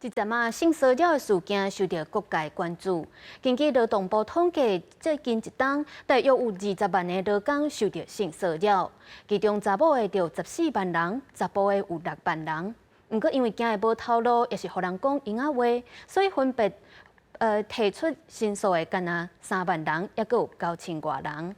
這陣仔性騷擾的事件受到各界關注。根據勞動部統計，最近一冬大約有20萬个勞工受到性騷擾，其中查某的就14萬人，查埔的有6萬人。毋過因為驚會無頭路，抑是予人講閒仔話，所以分別提出申訴的干焦3萬人，抑閣有9000外人。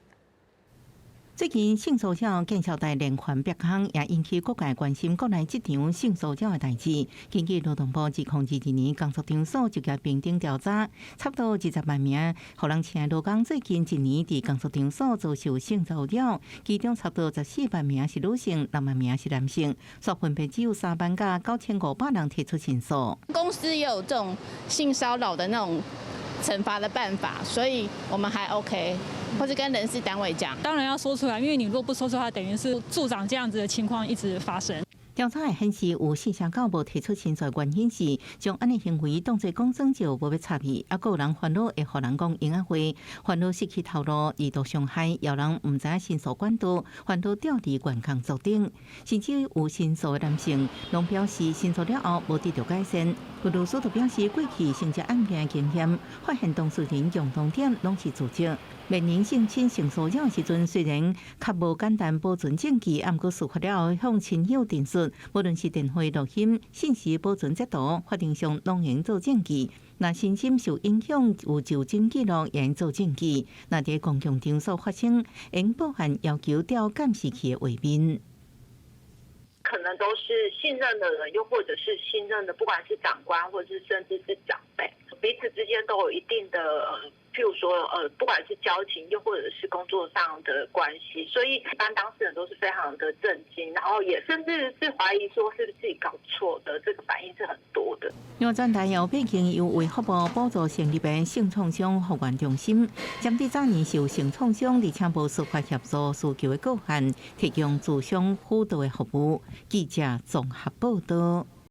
最近性騷擾見效在連環曝光，也引起各界關心國內職場性騷擾的代誌。根據勞動部2022年工作場所職業平等調查，差不多20萬名予人請的勞工最近一年佇工作場所遭受性騷擾，其中差不多14萬名是女性，6萬名是男性，所分別只有3萬佮9500人提出申訴。公司也有這種性騷擾的那種懲罰的辦法，所以我們還 OK。或者跟人事單位講，當然要說出來，因為你若不說出來，等於是助長這樣子的情況一直發生。調查會顯示，有四成九無提出申訴，原因是將按呢行為當做講耍笑，無欲插伊，抑閣有人煩惱會予人講閒仔話，煩惱失去頭路，二度傷害，有人毋知影申訴管道，煩惱調離員工組等，甚至有申訴的男性，攏表示申訴了後無得到改善。律師就表示，過去性侵案件經驗，發現當事人共同點攏是自責。面臨性侵、性騷擾時陣，雖然較無簡單保存證據，毋過事發了後向親友陳述，無論是電話錄音、信息保存截圖，法庭上攏會做證據。若身心受影響，有就診記錄也會做證據。若佇公共場所發生，應報案要求調監視器的畫面。可能都是信任的人，又或者是信任的，不管是長官，或者是甚至是長輩，彼此之間都有一定的，譬如說，不管是交情，又或者是工作上的關係，所以一般當事人都是非常的震驚，然後也甚至是懷疑說是不是自己搞錯的，這個反應是很多的。因為轉台由北京由衛福部補助成立的性創傷復原中心，針對早年受性創傷而且無司法協助需求的個案，提供諮商輔導的服務。記者綜合報道。